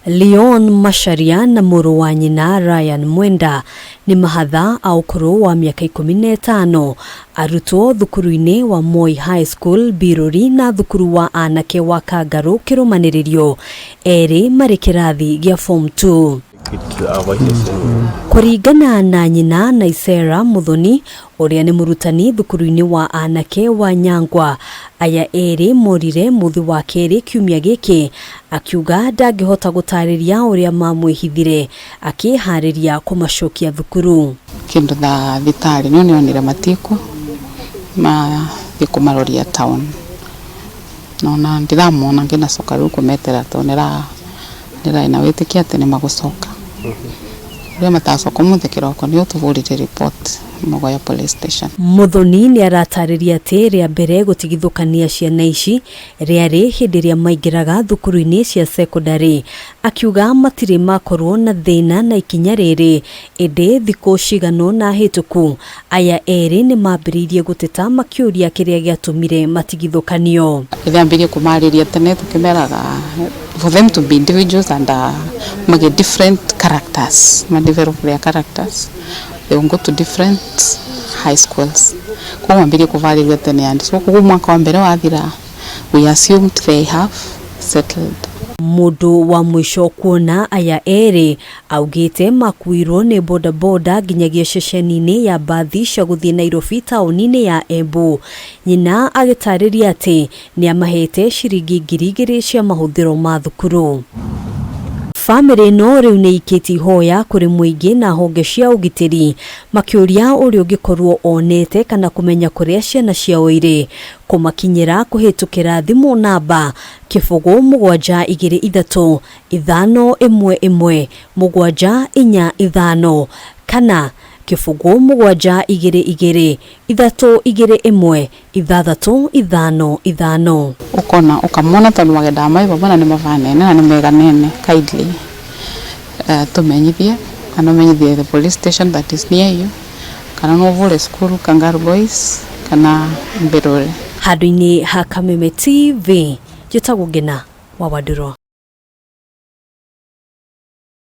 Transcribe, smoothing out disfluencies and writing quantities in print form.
Leon Macharia na mũrũ wa nyina Ryan Mwenda nĩ mahatha a ũkũrũ wa mĩaka 15, arutwo thukuru-inĩ wa Moi High School Mbirũri na thukuru wa anake wa Kangarũ kĩrũmanĩrĩrio, erĩ marĩ kĩrathi gĩa form 2. Kũringana na nyina Naisera Muthoni, ũrĩa nĩ mũrutani thukuru-inĩ wa anake wa Nyangwa, aya erĩ morire mũthĩ wa kerĩ kiumia gĩkĩ, akiuga ndangĩhota gũtarĩria ũrĩa mamwĩhithire akĩharĩria kũmacokia thukuru. Kindu thaa thitari nio nionire matiku mathi kumaroria town, nona ndiramona nginacoka riu kumetera to nira na witikia ati ni magucoka. Uria matacoka umuthi kiroko nio tuvurire report Mugoya police station. Muthoni nĩ aratarĩria atĩ rĩa mbere gũtigithũkania ciana ici rĩarĩ hĩndĩ ĩrĩa maingĩraga thukuru-inĩ cia sekondari, akiuga matirĩ makorwo na thĩna na ikinya rĩrĩ, ĩndĩ thikũ cigana ũna hĩtũku aya erĩ nĩ mambĩrĩirie gũteta makĩũria kĩrĩa gĩatũmire matigithũkanio. Ĩthambĩrie kũmarĩria tene tukĩmeraga for them to be individuals and mage different characters, ma develop their characters, they will go to different high schools. Koguo mambirie kũvarĩria tene, and so koguo mwaka wa mbere wathira we assumed they have settled. Mũndũ wa mũico kuona aya erĩ augĩte makuirwo nĩ bodaboda nginyagia ceceni-inĩ ya mbathi cia gũthiĩ Nairobi taũni-inĩ ya Embu. Nyina agĩtarĩria atĩ nĩ amahete ciringi 2000 cia mahũthĩro ma thukuru. Bamĩrĩ ĩno rĩu nĩ ikĩtie ihoya kũrĩ mũingĩ na honge cia ũgitĩri makĩũria ũrĩa ũngĩkorwo onete kana kũmenya kũrĩa ciana ciao irĩ kũmakinyĩra kũhĩtũkĩra thimũ namba 0723 511 745 kana 0722 321 655. Ukona ukamona tondu magendaga mai vamwe na nĩ mavanene na nĩ meganene, kindly tumenyithie kana umenyithie the police station that is near you, kana no uvure school Kangaroo Boys kana Mbiruri. Handũ-inĩ ha Kameme TV, njĩtagwo Ngina wa Wandũrũ.